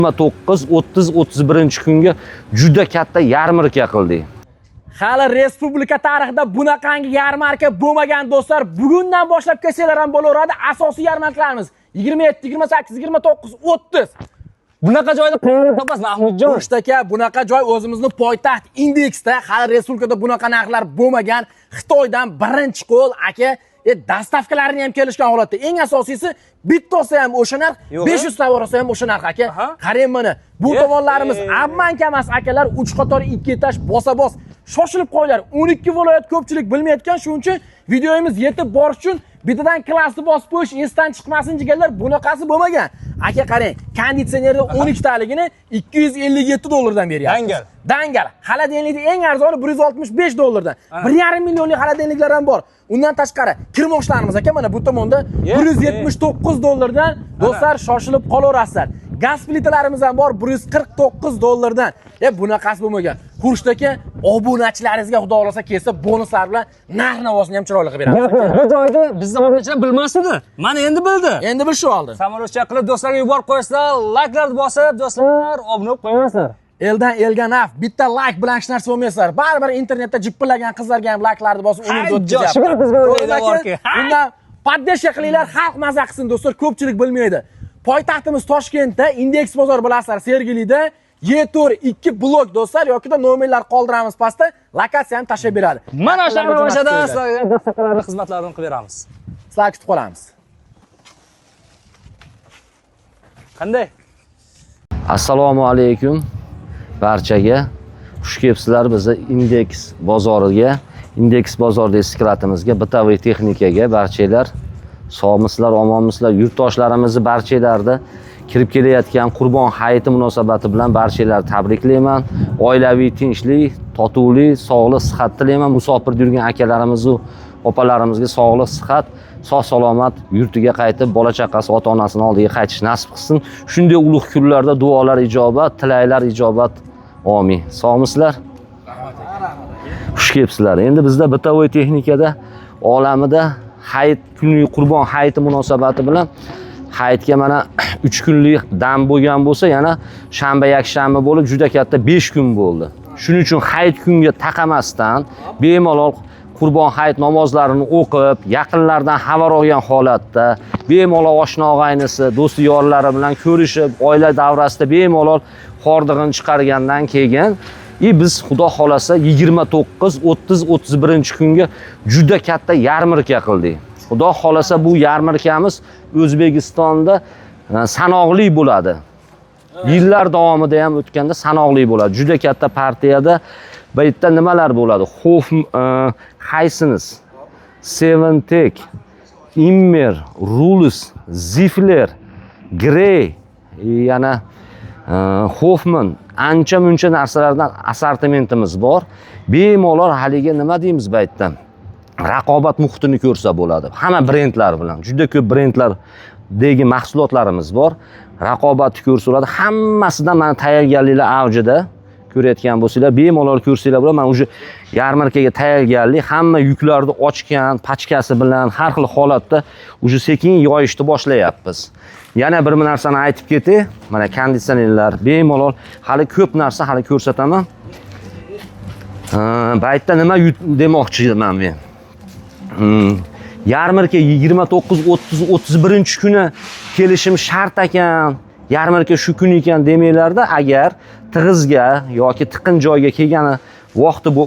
29, 30, 31 kunga juda katta yarmarka qildik. Hali respublika tarixida bunaqangi yarmarka bo'lmagan, do'stlar. Bugundan boshlab kelsanglar ham bo'laveradi. Asosiy yarmarkalarimiz 27, 28, 29, 30. Bunaqa joyni qayerdan topasiz, Mahmudjon? Xurshid aka, bunaqa joy o'zimizni poytaxt Indeksda. Hali respublikada bunaqa narxlar bo'lmagan. Xitoydan birinchi qo'l aka, доставка larini ham kelishgan holatda. Eng asosiysi, bitta olsa ham o'sha narx, Yo'q, 500 tovar olsa ham o'sha narx aka. Qarang mana, bu tomonlarimiz обманка emas akalar, 3 qator 2 этаж bosa-bos. Shoshilib qo'yinglar. 12 viloyat ko'pchilik bilmayotgan, shuning uchun videomiz yetib borish uchun bittadan klassni bosib qo'yish esdan chiqmasin jigarlar, bunaqasi bo'lmagan. Aka qarang, konditsionerni 12 taligini 257 dollardan beryapmiz. Dangal. Dangal. Холодильник ni eng arzoni 165 dollardan. 1,5 millionlik холодильник lar ham bor. Undan tashqari kirmoshlarimiz aka mana bu tomonda 179 dollardan. Do'stlar, shoshilib qolaverasizlar. Gaz plitalarimiz ham bor 149 dollardan. Bunaqasi bo'lmagan. Xurshid aka, obunachilaringizga xudo xolasa kelsa bonuslar bilan narx-navosini ham chiroyli qilib beramiz. Bu joyda bizni obunachilar bilmas edi. Mana endi bildi. Endi bilishib oldi. Samolyotcha qilib do'stlarga yuborib qo'yasizlar, layklarni bosib, do'stlar, obuna bo'lib qo'yasizlar. Eldan elga naf, bitta layk bilan hech narsa bo'lmaysizlar. Baribir internetda jippillagan qizlarga ham layklarni bosib umrni o'tkazyapti. Joshib bizga To'g'rimi aka? borki. Undan поддержка qilinglar, xalq maza qilsin do'stlar, ko'pchilik bilmaydi. Poytaxtimiz Toshkentda Indeks bozor bilasizlar, Sergelida E4 2 blok do'stlar, yoki da nomerlar qoldiramiz pastda, lokatsiyani tashlab beradi. Mana shu Yaqinlarga jo'natib o'shada qo'yinglar. sizlarga dastalarni xizmatlarini qilib beramiz. Sizlarni kutib qolamiz. Qanday? Assalomu alaykum barchaga. Xush kelibsizlar bizni Indeks bozoriga, Indeks bozoridagi sklatimizga, bitaviy texnikaga barchalar sog'misizlar, omonmisizlar, yurtdoshlarimizni barchalarni kirib kelayotgan Qurbon hayiti munosabati bilan barchalarni tabriklayman. Oilaviy tinchlik, totuvlik, sog'lik, sihat tilayman. Musofirda yurgan akalarimiz va opalarimizga sog'lik, sihat, sog' salomat yurtiga qaytib, bola chaqasi, ota-onasini oldiga qaytish nasib qilsin. Shunday ulug' kunlarda duolar ijobat, tilaklar ijobat. Amin. Sog'misizlar? Xush kelibsizlar. Endi bizda bitaviy texnikada olamida hayit kunlik, Qurbon hayiti munosabati bilan hayitga mana 3 kunlik dam bo'lgan bo'lsa, yana shanba, yakshanba bo'lib juda katta 5 kun bo'ldi. Shuning uchun hayit kunga taqamasdan bemalol Qurbon hayit namozlarini o'qib, yaqinlardan xabar olgan holatda bemalol oshna og'aynisi, do'st yorlari bilan ko'rishib, oila davrasida bemalol hordig'ini chiqargandan keyin biz xudo xolasa 29, 30, 31 kunga juda katta yarmarka qildik. Xudo xolasa bu yarmarkamiz O'zbekistonda sanoqli bo'ladi. Yillar davomida ham o'tganda sanoqli bo'ladi. Juda katta partiyada bu yerda nimalar bo'ladi? Hof, Hisense, Seventek, Immer, Rules, Zifler, Grey, yana Hoffman, ancha muncha narsalardan assortimentimiz bor. Bemalol haligi nima deymiz bu yerda? Raqobat muhitini ko'rsa bo'ladi. Hamma brendlar bilan, juda ko'p brendlardagi mahsulotlarimiz bor. Raqobatni ko'rsa bo'ladi. Hammasidan mana tayyorgarliklar avjida. Ko'rayotgan bo'lsanglar, bemalol ko'rsanglar bo'ladi. Mana уже yarmarkaga tayyorgarlik, hamma yuklarni ochgan, pachkasi bilan har xil holatda уже sekin yoyishni boshlayapmiz. Yana bir narsani aytib ketay. Mana konditsionerlar bemalol, hali ko'p narsa hali ko'rsataman. Bu yerda nima demoqchiman men? Yarmarka 29, 30, 31 kuni kelishim shart ekan. Yarmarka shu kun ekan demanglarda, agar tig'izga yoki tiqin joyga kelgani vaqti bu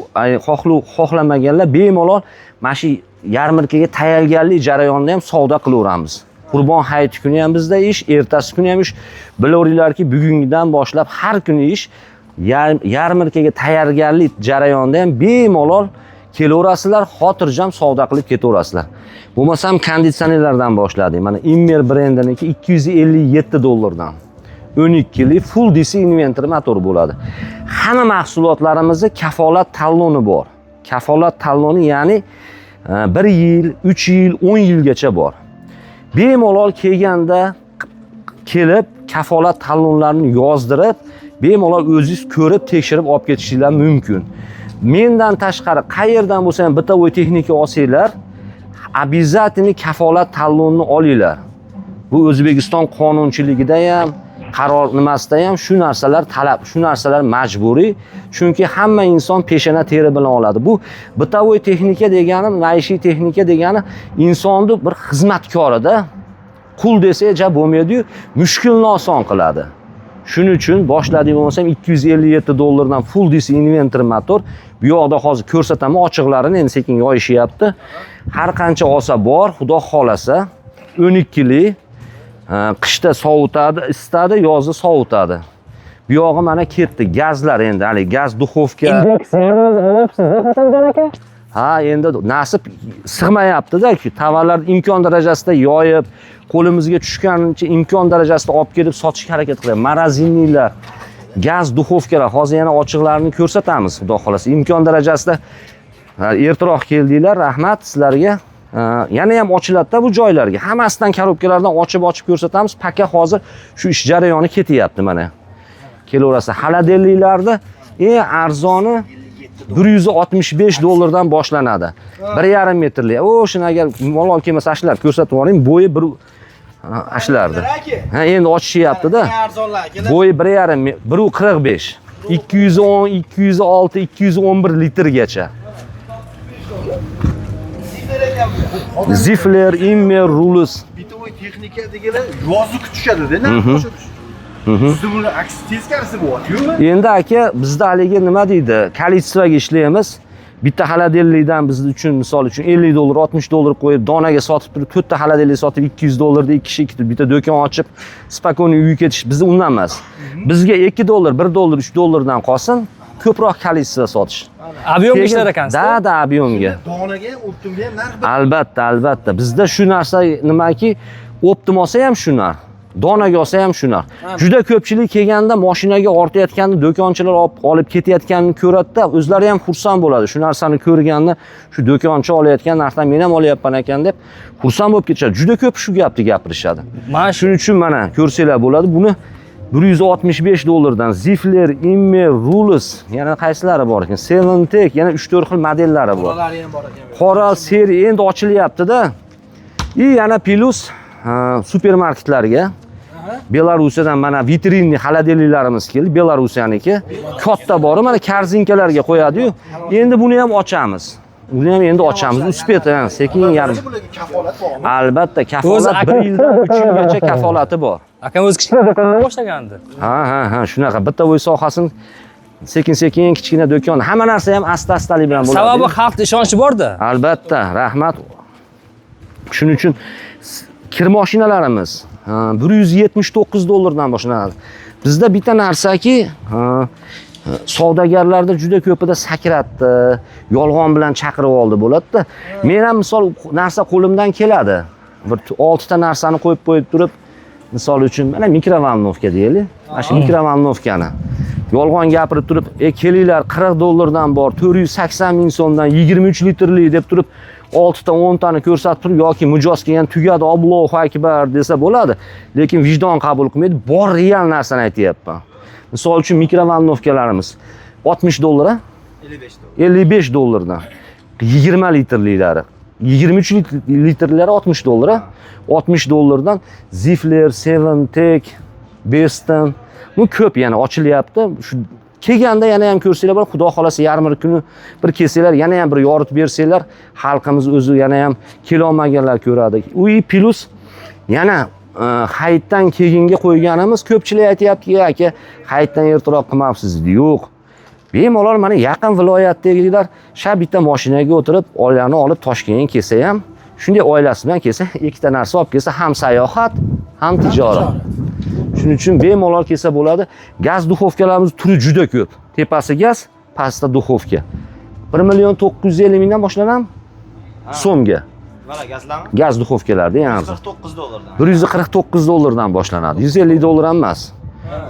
xohlamaganlar bemalol mana shu yarmarkaga tayyorgarlik jarayonida ham savdo qilaveramiz. Qurbon hayiti kuni ham bizda ish, ertasi kuni ham ish. Bilaveringlarki, bugungidan boshlab har kuni ish. Yarmarkaga tayyorgarlik jarayonida ham bemalol kelaverasizlar, xotirjam savdo qilib ketaverasizlar. Bo'lmasam konditsionerlardan boshladik. Mana Immer brendiniki 257 dollardan. 12lik full DC inverter motor bo'ladi. Hamma mahsulotlarimizda kafolat taloni bor. Kafolat taloni, ya'ni 1 yil, 3 yil, 10 yilgacha bor. Bemalol kelganda kelib kafolat talonlarini yozdirib, bemalol o'zingiz ko'rib, tekshirib olib ketishingiz mumkin. Mendan tashqari qayerdan bo'lsa ham бытовой texnika olsanglar, обязательно kafolat talonini olinglar. Bu O'zbekiston qonunchiligida ham Qaror nimasida ham shu narsalar talab, shu narsalar majburiy, chunki hamma inson peshana teri bilan oladi. Bu бытовой texnika degani, maishiy texnika degani insonni bir xizmatkorida. Qul desak ja bo'lmaydi-yu, mushkulni oson qiladi. Shuning uchun boshladik. Bo'lmasam 257 dollardan full DC inverter motor. Bu yoqda hozir ko'rsataman ochiqlarini, endi sekin yoyishyapti. Har qancha olsa bor, xudo xolasa 12 lik, qishda sovutadi, isitadi, yozda sovutadi. Bu yog'i mana ketdi gazlar, endi haligi gaz duxovka. Indeks aka. Ha, endi nasib sig'mayapti-da, tovarlar imkon darajasida yoyib, qo'limizga tushganicha imkon darajasida olib kelib sotishga harakat qilyapti. Морозильник lar, gaz duxovkalar, hozir yana ochiqlarini ko'rsatamiz, xudo xolasa. Imkon darajasida, ha, ertaroq keldinglar, rahmat sizlarga. Ha, yana ham ochiladida bu joylarga. Hammasidan korobkalardan ochib-ochib ko'rsatamiz. Пока hozir shu ish jarayoni ketyapti mana. Kelaverasiz. Холодильник larda eng arzoni 165 dollardan boshlanadi. 1,5 metrli. O, shuni agar malol kelmasa shular ko'rsatib yuboring. Bo'yi bir ashlardi. Ha, endi ochishyapti-da. Arzonlar akalar. Bo'yi 1,5, 1,45. 210, 206, 211 litrgacha. Zifler, Immer, Rulus. Бытовой texnika deganlar yozni kutishadi-da, narx oshirish. Sizda buni aksi, teskarisi bo'lyapti-yu. Endi aka, bizda haligi nima deydi, количество ga ishlaymiz. Bitta холодильник dan biz uchun, misol uchun, 50 dollar, 60 dollar qo'yib, donaga sotib turib, to'rtta холодильник sotib 200 dollarda ikki kishi ikkita bitta do'kon ochib, спокойно uyga ketish bizda undan emas. Bizga 2 dollar, 1 dollar, 3 dollardan qolsin, ko'proq количество sotish. Объем ga ishlar ekansiz. Да, объем ga. Donaga ham, оптом ga ham narx bir. Albatta, albatta. Bizda shu narsa nimaki, оптом olsa ham shu narx, donaga olsa ham shu narx. Juda ko'pchilik kelganda mashinaga ortayotganda do'konchilar olib ketayotganini ko'radida, o'zlari ham xursand bo'ladi. Shu narsani ko'rganda, shu do'konchi olayotgan narxdan men ham olyapman ekan deb xursand bo'lib ketishadi. Juda ko'p shu gapni gapirishadi. Mana shu Shuning uchun mana ko'rsanglar bo'ladi. Buni 165 dollardan Zifler, Immer, Rulus, yana qaysilari bor ekan? Seven Tech, yana 3-4 xil modellari bor. Qoralari ham bor ekan. Qora seri endi ochilyapti-da. И yana плюс supermarketlarga Belorussiyadan mana vitrinli холодильник larimiz keldi, Belorussiyaniki. Katta bori mana корзинка larga qo'yadi-yu. Endi buni ham ochamiz. Uni ham endi ochamiz. Успеть, ha, sekin yarim. Bularga kafolat bormi? Albatta, kafolat O'zi 1 yildan 3 yilgacha kafolati bor. Akam o'zi kichkina do'kondan boshlagandi. Ha, shunaqa bitta sohasini sekin-sekin kichkina do'kon, hamma narsa ham asta-astalik bilan bo'ladi. Sababi xalqda ishonchi borda. Albatta, rahmat. Shuning uchun kir mashinalarimiz 179 dollardan boshlanadi. Bizda bitta narsaki, ha, savdogarlarda juda ko'pida sakratdi, yolg'on bilan chaqirib oldi bo'ladi-da. Men ham misol narsa qo'limdan keladi. Bir oltita narsani qo'yib qo'yib turib, misol uchun mana микроволновка deylik. Mana shu микроволновка ni yolg'on gapirib turib, kelinglar, 40 dollardan bor, 480 ming so'mdan 23 litrli deb turib, 6 ta 10 tani ko'rsatib turib yoki mijoz kelgan tugadi, Allohu akbar desa bo'ladi. Lekin vijdon qabul qilmaydi. Bor real narsani aytyapman. Misol uchun микроволновка larimiz 60 dollar, a? 55 dollar. 55 dollardan 20 litrliklari, 23 litrlari 60 dollar, a? 60 dollardan Zifler, Seven Tech, Beston, bu ko'p yana ochilyapti. Shu kelganda yana ham ko'rsanglar bo'ladi. Xudo xolasa yarmarka kuni bir kelsanglar, yana ham bir yoritib bersanglar, xalqimiz o'zi yana ham kelolmaganlar ko'radi. U плюс yana hayitdan keyingi qo'yganimiz, ko'pchilik aytyaptiki, aka, hayitdan ertaroq qilmabsiz deydi. Yo'q. Bemalol mana yaqin viloyatdagilar sha bitta mashinaga o'tirib, oilani olib Toshkentga kelsa ham, shunday oilasi bilan kelsa, ikkita narsa olib kelsa, ham sayohat, ham tijorat. Shuning uchun bemalol kelsa bo'ladi. Gaz duxovkalarimiz turi juda ko'p. Tepasi gaz, pastda duxovka. 1 million 950 mingdan boshlanadimi? So'mga. Mana gazlarmi? Gaz duxovkalarda eng arzon. 49 dollardan. 149 dollardan boshlanadi. 150 dollar ham emas.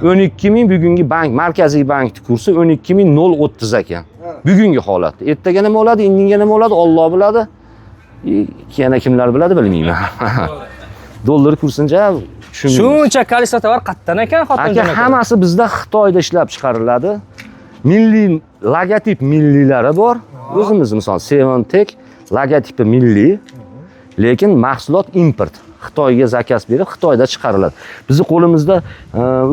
12 ming bugungi bank, markaziy bankni kursi 12 ming 0.30 ekan. Bugungi holatda. Ertaga nima bo'ladi, indinga nima bo'ladi, Alloh biladi. Yana kimlar biladi, bilmayman. Dollar kursini ja tushunmaymiz. Shuncha количество tovar qayerdan ekan, xotinjon Aka, aka? hammasi bizda Xitoyda ishlab chiqariladi. Milliy logotip milliylari bor. O'zimiz misol Seven Tech logotipi milliy, lekin mahsulot import. Xitoyga заказ berib, Xitoyda chiqariladi. Bizni qo'limizda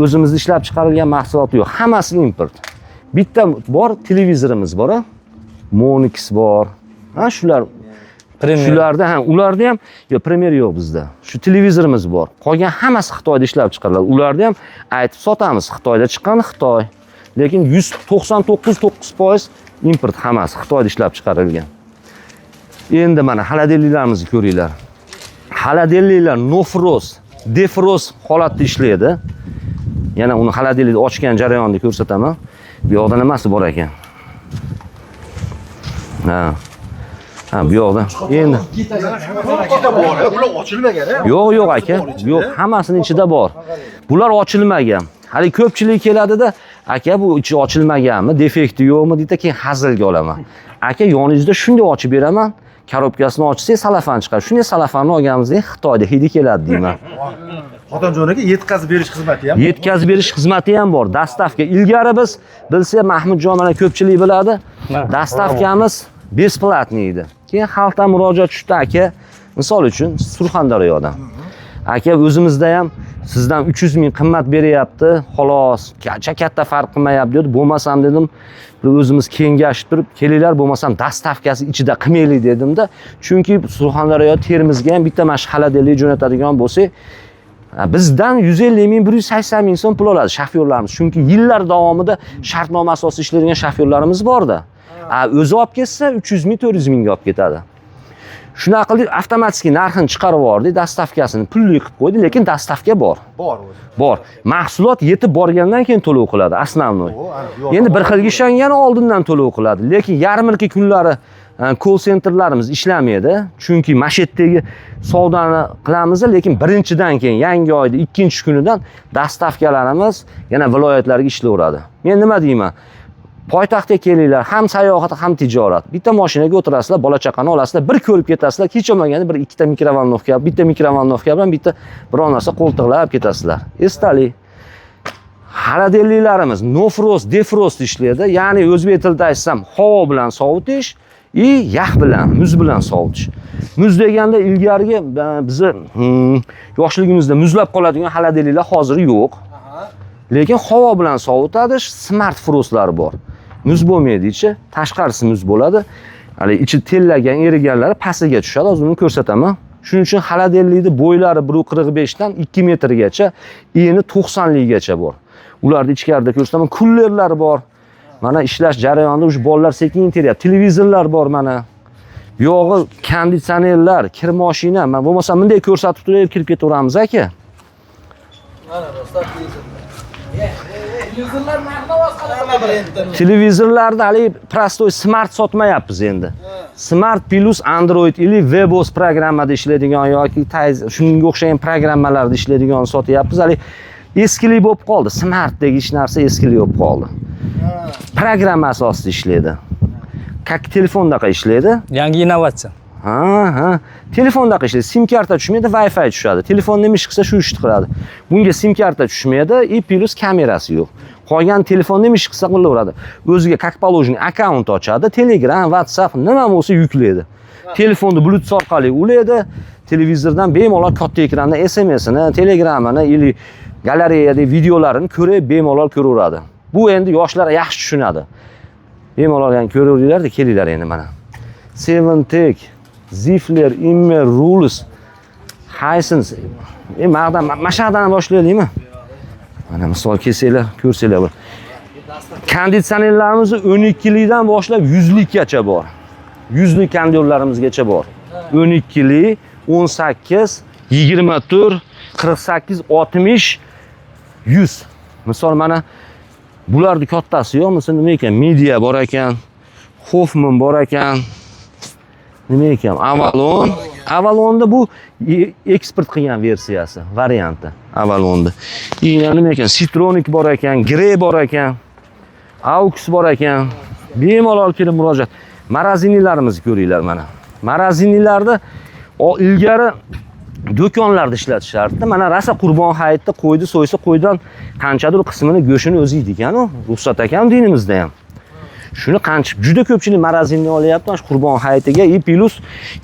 o'zimizda ishlab chiqarilgan mahsulot yo'q, hammasi import. Bitta bor, televizorimiz bor, a? Monix bor. Ha, shular. Premier. Shularda ham, ularda ham yo'q, Premier yo'q bizda. Shu televizorimiz bor. Qolgan hammasi Xitoyda ishlab chiqariladi. Ularda ham aytib sotamiz, Xitoyda chiqqan, Xitoy. Lekin 199,9% import, hammasi Xitoyda ishlab chiqarilgan. Endi mana холодильник larimizni ko'ringlar. Холодильник lar no frost, defrost holatda ishlaydi. Yana uni холодильник ni ochgan jarayonni ko'rsataman. Bu yoqda nimasi bor ekan? Ha. Ha, bu yoqda. Endi Ikkita bor, ular ochilmagan, a? Yo'q, yo'q aka. Yo'q, hammasini ichida bor. Bular ochilmagan. Hali ko'pchilik keladida, aka, bu ichi ochilmaganmi, defekti yo'qmi deydi, keyin hazilga olaman. Aka, yoningizda shunday ochib beraman. Коробка sini ochsangiz salafan chiqadi. Shunday salafanni olganimizda Xitoyda hidi keladi deyman. Xotinjon aka, yetkazib berish xizmati ham. Yetkazib berish xizmati ham bor. Доставка. Ilgari biz bilsa, Mahmudjon, mana ko'pchilik biladi. Доставка miz бесплатный edi. Keyin xalqdan murojaat tushdi, aka. Misol uchun Surxondaryodan. Aka, o'zimizda ham sizdan 300 ming qimmat beryapti, xolos, katta katta farq qilmayapti dedi. Bo'lmasam dedim, bir o'zimiz kengashib turib, kelinglar, bo'lmasam доставка si ichida qilmaylik dedimda. Chunki Surxondaryo, Termizga ham bitta mana shu холодильник jo'natadigan bo'lsak, bizdan 150 ming, 180 ming so'm pul oladi shofyorlarimiz. Chunki yillar davomida shartnoma asosida ishlaydigan shofyorlarimiz borda. O'zi olib ketsa 300 ming, 400 mingga olib ketadi. Shunaqa qildik, avtomatik narxini chiqarib yubordik, доставка sini pulli qilib qo'ydik, lekin доставка bor. Bor o'zi. Bor. Mahsulot yetib borgandan keyin to'lov qiladi, основной. O, ana, bu yoqda. Endi bir xilga ishongani oldindan to'lov qiladi. Lekin yarmarka kunlari call centerlarimiz ishlamaydi. Chunki mana shu yerdagi savdoni qilamiz, lekin birinchidan keyin yangi oyda ikkinchi kunidan доставка larimiz yana viloyatlarga ishlayveradi. Men nima deyman? Poytaxtga kelinglar, ham sayohat, ham tijorat. Bitta mashinaga o'tirasizlar, bola chaqani olasizlar, bir ko'rib ketasizlar, hech bo'lmaganda bir ikkita микроволновка, bitta микроволновка bilan bitta biror narsa qo'ltiqlab ketasizlar. Esdalik. Холодильник larimiz no frost, defrost ishlaydi. Ya'ni o'zbek tilida aytsam, havo bilan sovutish и yax bilan, muz bilan sovutish. Muz deganda ilgarigi bizni yoshligimizda muzlab qoladigan холодильник lar hozir yo'q. Lekin havo bilan sovutadi, smart frostlari bor. Muz bo'lmaydi ichi, tashqarisi muz bo'ladi. Hali ichi tellagan, eriganlari pastiga tushadi. Hozir uni ko'rsataman. Shuning uchun холодильник ni bo'ylari 1.45 dan 2 metrgacha, eni 90 ligacha bor. Ularni ichkarida ko'rsataman. Кулер lar bor. Mana ishlash jarayonida o'sha bolalar sekin teryapti. Televizorlar bor mana. Bu yog'i konditsionerlar, kir mashina. Man bo'lmasa bunday ko'rsatib turib kirib ketaveramiz, aka. Mana do'stlar, televizorlar narxi ovoz qanaqa brenddan? Televizorlarda haligi простой smart sotmayapmiz endi. Smart plus Android или WebOS programmada ishlaydigan yoki shunga o'xshagan programmalarda ishlaydigan sotyapmiz. Haligi eskilik bo'lib qoldi. Smart degan hech narsa eskilik bo'lib qoldi. Programma asosida ishlaydi. Как telefondaqa ishlaydi. Yangi innovatsiya. Ha. Telefondaqa ishlaydi. Sim karta tushmaydi, Wi-Fi tushadi. Telefon nima ish qilsa shu ishni qiladi. Bunga sim karta tushmaydi и плюс kamerasi yo'q. Qolgan telefon nima ish qilsa qilaveradi. O'ziga как положено akkaunt ochadi, Telegram, WhatsApp nima bo'lsa yuklaydi. Telefonni Bluetooth orqali ulaydi. Televizordan bemalol katta ekranda SMSini, Telegramini или galereyada videolarini ko'rib bemalol ko'raveradi. Bu endi yoshlar yaxshi tushunadi. Bemalol yani ko'raveringlar-da, kelinglar endi mana. Seven Tech, Zifler, Immer, Rules, Hisense. Mag'dan, mana boshlaylikmi? Mana misol kelsanglar, ko'rsanglar bo'ladi. Konditsionerlarimiz 12 likdan boshlab 100 likgacha bor. 100 lik konditsionerlarimizgacha bor. 12 lik, 18, 24, 48, 60, 100. Misol mana bularni kattasi yo'q, misol nima ekan? Midea bor ekan, Hoffman bor ekan. Nima ekan? Avalon. Avalonda bu eksport qilgan versiyasi, varianti Avalonda. Yana nima ekan? Citronic bor ekan, Grey bor ekan. Aux bor ekan. Bemalol kelib murojaat. Морозильник larimizni ko'ringlar mana. Морозильник larda ilgari do'konlarda ishlatishardi. Mana rosa Qurbon hayitda qo'yni so'ysa, qo'ydan qanchadir qismini, go'shtini o'zi yeydi ekan-u. Ruxsat ekan dinimizda ham. Shuni qancha juda ko'pchilik морозильник olyapti mana shu Qurbon hayitiga и плюс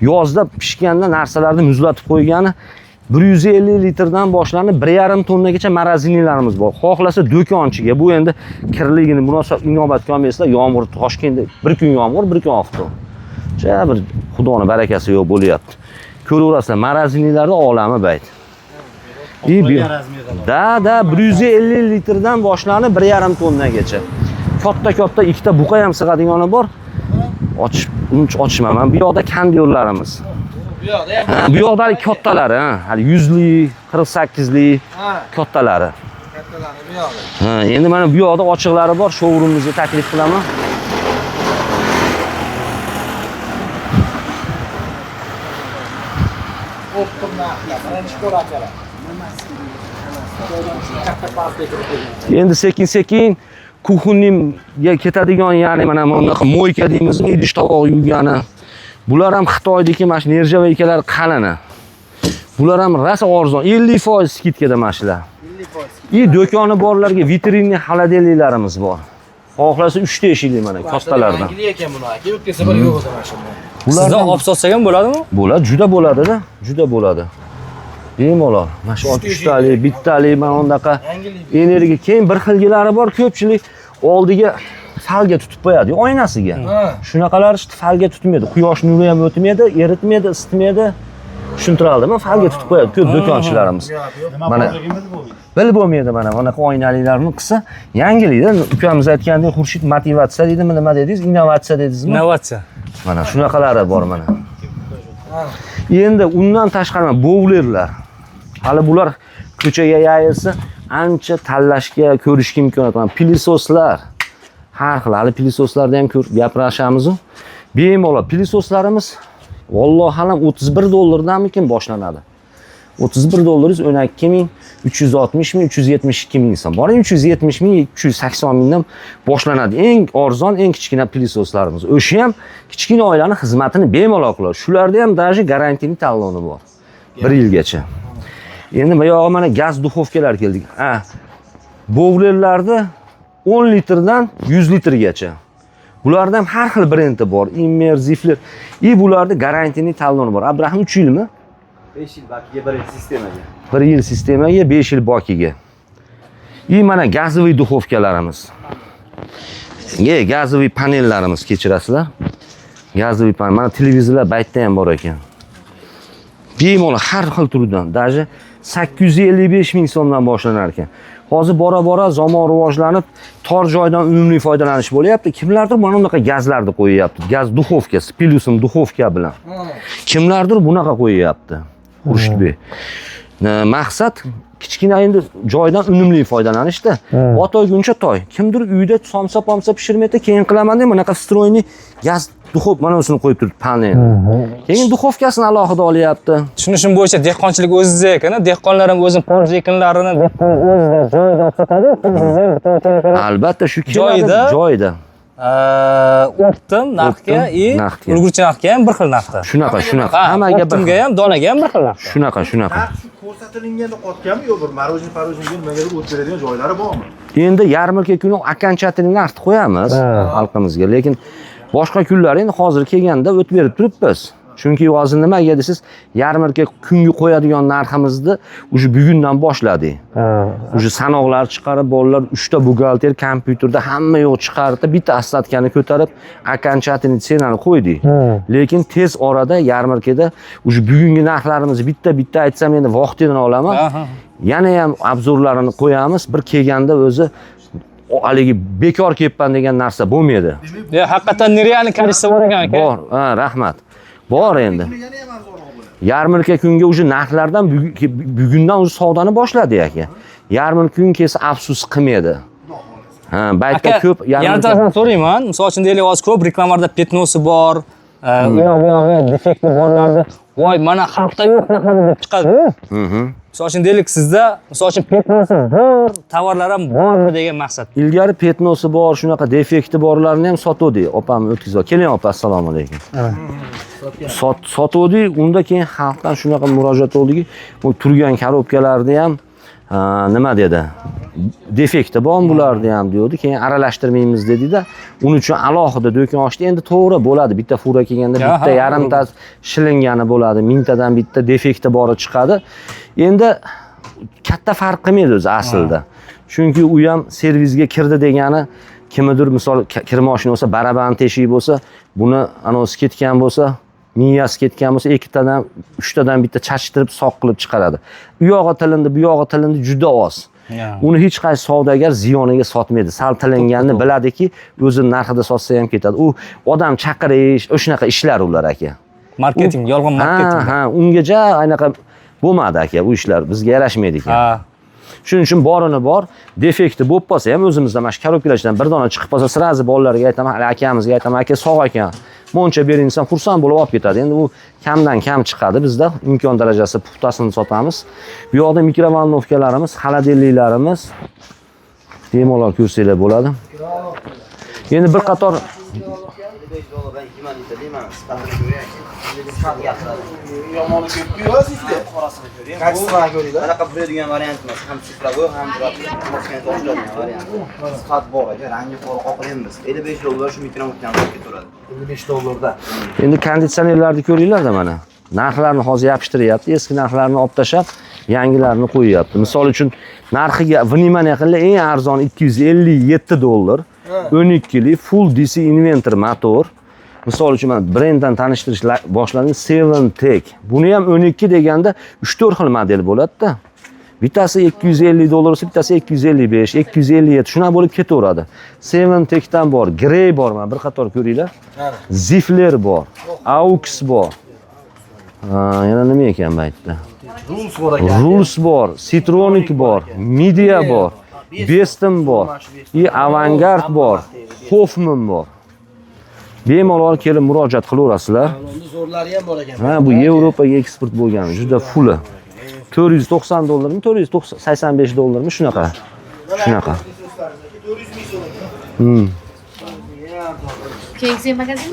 yozda pishganda narsalarni muzlatib qo'ygani 150 litrdan boshlanib 1,5 tonnagacha морозильник larimiz bor. Xohlasa do'konchiga, bu endi kirligini munosib inobatga olmaysizlar. Yomg'ir, Toshkentda bir kun yomg'ir, bir kun oftob. Ja bir Xudoni barakasi yo'q bo'lyapti. Ko'raverasizlar, морозильник larda olami bayt. Da, da 150 litrdan boshlanib 1,5 tonnagacha. Katta-katta ikkita buqa ham sig'adigani bor. Ochib, uncha ochmaman. Bu yoqda kandyorlarimiz. Bu yoqda ham. Bu yoqda kattalari, ha, hali 100 lik, 48 lik kattalari. Kattalari bu yoqda. Ha, endi mana bu yoqda ochiqlari bor, showroomimizga taklif qilaman. O'ptim narxlar. Birinchi ko'r akalar. Katta partiya kirib kelgan. Endi sekin-sekin kuxunga ketadigan, ya'ni mana bunaqa мойка deymiz, idish tovoq yuvgani. Bular ham Xitoydagi mana shu нержавейка lar qalini. Bular ham rosa arzon, 50% скидка da mana shular. 50%. И do'koni borlarga vitrinli холодильник larimiz bor. Xohlasa 3 ta eshikli mana kattalardan. Yangilik ekan buni aka. O'tgan safar yo'q edi mana shunda. Sizda olib sotsak ham bo'ladimi? Bo'ladi, juda bo'ladi-da, juda bo'ladi. Bemalol. Mana shu 3talik, bittalik, mana undaqa energiya. Keyin bir xilgilari bor, ko'pchilik oldiga falga tutib qo'yadi, oynasiga. Shunaqalar falga tutmaydi. Quyosh nuri ham o'tmaydi, eritmaydi, isitmaydi. Tushuntiraldimi? Falga tutib qo'yadi ko'p do'konchilarimiz. Mana bilib bo'lmaydi mana bunaqa oynalilarni qilsa, yangilikda ukamiz aytgandek Xurshid motivatsiya deydimi, nima dedingiz? Innovatsiya dedingizmi? Innovatsiya. Mana shunaqalari bor mana. Endi undan tashqari mana bowlerlar. Hali bular ko'chaga yayilsa ancha tanlashga, ko'rishga imkoniyat bor. Pilisoslar. Har xil hali pilisoslarda ham ko'rib gapirishamiz. Bemalol pilisoslarimiz vallohu alam 31 dollardanmikin boshlanadi. 31 dollaringiz 12 ming, 360 ming, 372 ming so'm. Boring 370 ming, 380 mingdan boshlanadi. Eng arzon, eng kichkina pilisoslarimiz. O'sha ham kichkina oilani xizmatini bemalol qiladi. Shularda ham даже garantiyali taloni bor. 1 yilgacha. Endi bu yog'i mana gaz духовка lar keldik. Ha. Bowlerlarda 10 litrdan 100 litrgacha. Bularda ham har xil brendi bor. Immer, Zifler. И bularda garantiyali taloni bor. Abraham 3 yilmi? 5 yil bakiga, 1 yil sistemaga. 1 yil sistemaga, 5 yil bokiga. И mana газовый духовка larimiz. Газовый panellarimiz, kechirasizlar. Газовый panel, mana televizorlar baytda ham bor ekan. Bemalol har xil turdan, даже 855 ming so'mdan boshlanar ekan. Hozir bora-bora zamon rivojlanib, tor joydan unumli foydalanish bo'lyapti. Kimlardir mana bunaqa gazlarni qo'yyapti. Gaz духовка si, плюсом духовка bilan. Kimlardir bunaqa qo'yyapti. Xurshidbek. Maqsad kichkina endi joydan unumli foydalanishda. Ot oyguncha toy. Kimdir uyda somsa pomsa pishirmaydi, keyin qilaman deb bunaqa встроенный gaz duxov mana shuni qo'yib turibdi panel. Keyin духовка sini alohida olyapti. Tushunishim bo'yicha dehqonchilik o'zizda ekan, dehqonlar ham o'zini porj ekinlarini dehqon o'zida joyida sotadi. Albatta shu keladi Joyida. Joyida. Оптом narxga Оптом и narxga. Ulgurchi narxga ham bir xil narxda. Shunaqa, shunaqa. Ha, Hammaga bir оптом ga xil. ham, donaga ham bir xil narxda. Shunaqa, shunaqa. Narx shu ko'rsatilganda qotganmi yo bir мороженое пороженный nimagadir o'tib beradigan joylari bormi? Endi yarmarka kuni окончательный narxni qo'yamiz xalqimizga, lekin boshqa kunlar endi hozir kelganda o'tib berib turibmiz. Chunki hozir nimaga desiz, yarmarka kungi qo'yadigan narximizni уже bugundan boshladik. Уже sanoqlar chiqarib, bolalar 3 ta buxgalter kompyuterda hamma yo'q chiqardi, bitta остатка ni ko'tarib, окончательный цена ni qo'ydik. Lekin tez orada yarmarkada уже bugungi narxlarimizni bitta-bitta aytsam endi vaqtidan olaman. Yana ham обзор larini qo'yamiz. Bir kelganda o'zi haligi bekor kelibman degan narsa bo'lmaydi. Ya, haqiqatan нереальный количество bor ekan aka. Bor, ha, rahmat. Bor endi. Yana ham arzonroq bo'ladi. Yarmarka kunga уже narxlardan bugundan уже savdoni boshladi aka. Yarmarka kun kelsa afsus qilmaydi. Ha, baytda Aka, ko'p yana yarmarka narsani so'rayman. Misol uchun deylik, hozir ko'p reklamalarda пятно si bor, u yoq bu yog'i defektli borlarni, voy mana xalqda yo'q narxlarda deb chiqadi. Misol uchun deylik, sizda misol uchun пятно si bor tovarlar ham bormi degan maqsad. Ilgari пятно si bor, shunaqa defekti borlarni ham sotuvdik. Opam o'tkazib. Keling opa, assalomu alaykum. Sotuvdik, unda keyin xalqdan shunaqa murojaat bo'ldiki, bu turgan коробка larni ham nima dedi? Defekti bor bularni ham deydi. Keyin aralashtirmaymiz dedi-da. Uning uchun alohida do'kon ochdi. Endi to'g'ri bo'ladi. Bitta fura kelganda bitta yarimta shilingani bo'ladi. Mingtadan bitta defekti bori chiqadi. Endi katta farq qilmaydi o'zi aslida. Chunki u ham servisga kirdi degani kimnidir misol kir moshina bo'lsa, baraban teshik bo'lsa, buni anosi ketgan bo'lsa, miyasi ketgan bo'lsa, ikkitadan, uchtadan bitta chachtirib soq qilib chiqaradi. U yog'i tilindi, bu yog'i tilindi juda oz. Uni hech qaysi savdogar ziyoniga sotmaydi. Sal tilinganini biladiki, o'zi narxida sotsa ham ketadi. U odam chaqirish, o'shanaqa ishlar ular aka. Marketing, yolg'on marketing. Ha, ungacha anaqa bo'lmadi aka, bu ishlar bizga yarashmaydi ekan. Shuning uchun borini bor, defekti bo'lib qolsa ham o'zimizda mana shu korobkalar ichidan bir dona chiqib qolsa, сразу bolalarga aytaman, hali akamizga aytaman, aka sog' ekan. Moncha bering desam xursand bo'lib olib ketadi. Endi u kamdan kam chiqadi bizda, imkon darajasi puxtasini sotamiz. Bu yoqda микроволновка larimiz, холодильник larimiz bemalol ko'rsanglar bo'ladi. Endi bir qator 5 dollardan 2 litrli mana sifatini ko'ryapsiz. Sifat gapiradi. Yomoni ko'p-ku sizda. Qorasini ko'ring. Качество ko'ringlar. Bunaqa buradigan variant emas. Ham цифровой, ham mashinani ochiladigan variant. Sifat bor aka, rangi qora qoqlaymiz. 55 dollar shu mikromontani olib ketaveradi. 55 dollarda. Endi konditsionerlarni ko'ringlar-da mana. Narxlarni hozir yopishtiryapti, eski narxlarni olib tashlab, yangilarini qo'yyapti. Misol uchun narxiga внимание qilinglar, eng arzoni 257 dollar. 12lik full DC inverter motor. Misol uchun mana brenddan tanishtirish boshlandi Seven Tech. Buni ham 12 deganda 3-4 xil model bo'ladi-da. Bittasi 250 dollar bo'lsa, bittasi 255, 257 shunaqa bo'lib ketaveradi. Seven Tech'dan bor, Grey bor, mana bir qator ko'ringlar. Zifler bor, Aux bor. Ha, yana nima ekan bu yerda? Rules bor ekan. Rules bor, Citronic bor, Media bor, Beston bor, и Avangard bor, Hoffman bor. Bemalol kelib murojaat qilaverasizlar. Unda zo'rlari ham bor ekan. Ha, bu Yevropaga eksport bo'lgan, juda фулл i. 490 dollarmi, 485 dollarmi shunaqa. Shunaqa. 400 ming so'm ekan. Keyingi magazin.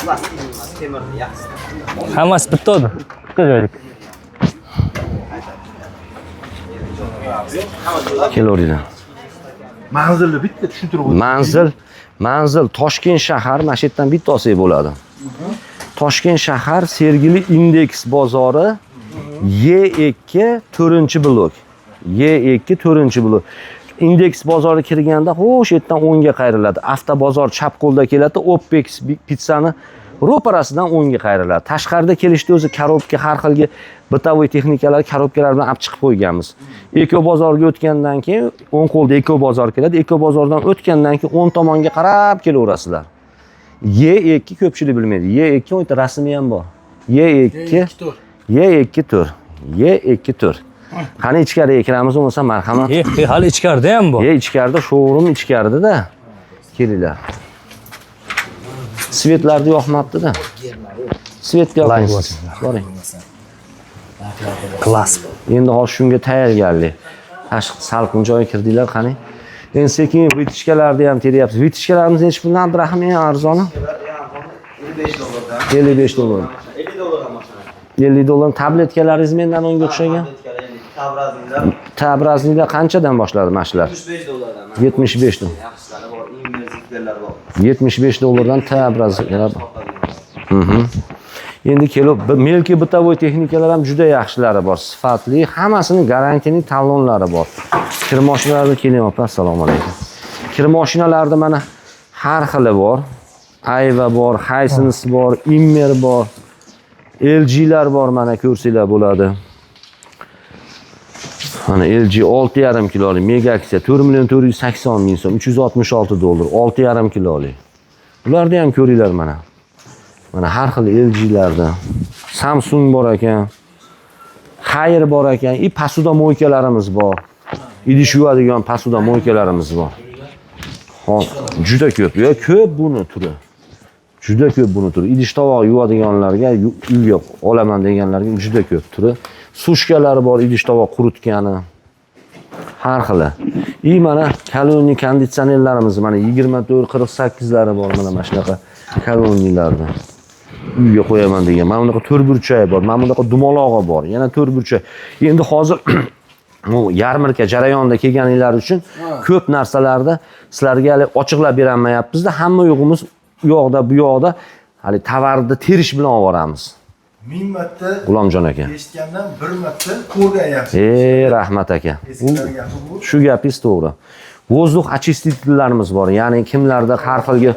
Plastik emas, temirni yaxshisi. Hammasi bitta edi. Bitta joylik. Kelaveringlar. Manzilni bitta tushuntirib o'ting. Manzil Toshkent shahar, mana shu yerdan bitta olsak bo'ladi. Toshkent shahar Sergeli Indeks bozori E2 4-blok. E2 4-blok. Indeks bozori kirganda xo'sh yerdan o'ngga qayriladi. Avtobozor chap qo'lda keladi, Opex pizzani ro'parasidan o'ngga qayriladi. Tashqarida kelishda o'zi korobka har xilgi бытовой texnikalar korobkalar bilan olib chiqib qo'yganmiz. Eko bozorga o'tgandan keyin o'ng qo'lda Eko bozor keladi. Eko bozordan o'tgandan keyin o'ng tomonga qarab kelaverasizlar. E2 ko'pchilik bilmaydi. E2 o'nta rasmi ham bor. E2 E2 to'rt. E2 to'rt. Qani ichkariga kiramiz bo'lmasa marhamat. Hali ichkarida ham bor. Ichkarida showroom ichkarida-da. Kelinglar. Свет larni yoqmabdi-da. Свет ni yoqing. Boring. Класс. Endi hozir shunga tayyorgarlik. Tashqi salqin joyga kirdinglar, qani. Endi sekin вытяжка larni ham teryapsiz. Вытяжка larimiz nechi puldan Abdurahim eng arzoni? 55 dollardan. 55 dollar. 50 dollardan boshlanadi. 50 dollar tabletkalaringiz mendan unga o'xshagan. Tabrazinglar Tabrazliklar qanchadan boshladi mana shular? 75 dollardan. 75 dollar. Yaxshilari bor, immersivlar bor. 75 dollardan Tabrazliklar. Endi kelib мелкий бытовой texnikalar ham juda yaxshilari bor, sifatli, hammasini garantiyali talonlari bor. Kir mashinalarda keling opa, assalomu alaykum. Kir mashinalarda mana har xili bor. Ayva bor, Hisense bor, Immer bor. LG'lar bor mana ko'rsanglar bo'ladi. Mana LG 6,5 kilolik mega aksiya 4 million 480 ming so'm, 366 dollar, 6,5 kilolik. Bularni ham ko'ringlar mana. Mana har xil LG'larda. Samsung bor ekan. Haier bor ekan. И посудомойка larimiz bor. Idish yuvadigan посудомойка larimiz bor. Hop, juda ko'p. Yo, ko'p buni turi. Juda ko'p buni turi. Idish tovoq yuvadiganlarga, uyga olaman deganlarga juda ko'p turi. Сушка lari bor, idish tovoq quritgani. Har xili. И mana колонный konditsionerlarimiz mana 24 48 lari bor mana shunaqa колонный larda. Uyga qo'yaman degan. Mana bunaqa to'rt burchagi bor, mana bunaqa dumalog'i bor, yana to'rt burchak. Endi hozir Bu yarmarka jarayonida kelganinglar uchun ko'p narsalarda sizlarga hali ochiqlab berolmayapmizda. Hamma yo'g'imiz u yoqda, bu yoqda hali tovarni terish bilan olib boramiz. 1000 marta G'ulomjon aka. Eshitgandan bir marta ko'rgan yaxshi. Ey, rahmat aka. Eskilar gapi bu. Shu gapingiz to'g'ri. Воздух очиститель larimiz bor. Ya'ni kimlarda har xilga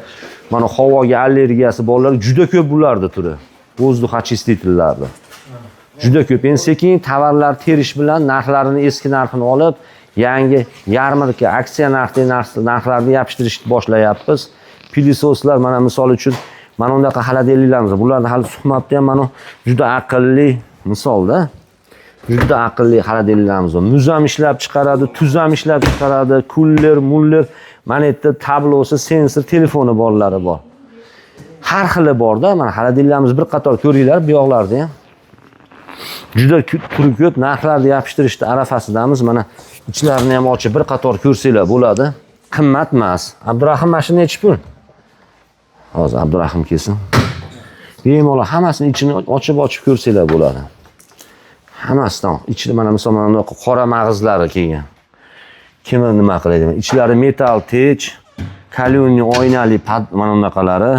mana havoga allergiyasi borlar juda ko'p bularni turi. Воздух очиститель larni. Juda ko'p. Endi sekin tovarlar terish bilan narxlarini, eski narxini olib, yangi yarmarka aksiya narxli narxlarni yopishtirishni boshlayapmiz. Пылесос lar, mana misol uchun, mana unaqa холодильник larimiz bor. Bularni hali suhmatda ham mana juda aqlli misolda. Juda aqlli холодильник larimiz bor. Muz ham ishlab chiqaradi, tuz ham ishlab chiqaradi, кулер, muller, mana yerda tablosi, sensor, telefoni borlari bor. Har xili borda, mana холодильник larimiz bir qator, ko'ringlar bu yoqlarda ham. Juda turi ko'p, narxlarni yopishtirishni arafasidamiz. Mana ichlarini ham ochib bir qator ko'rsanglar bo'ladi. Qimmat emas. Abdurahim, mashina nechi pul? Hozir Abdurahim kelsin. Bemalol hammasini ichini ochib-ochib ko'rsanglar bo'ladi. Hammasidan ichida mana misol mana bunaqa qora mag'izlari kelgan. Kimi nima qiladi? Ichlari metal tech, каленый oynali mana bunaqalari.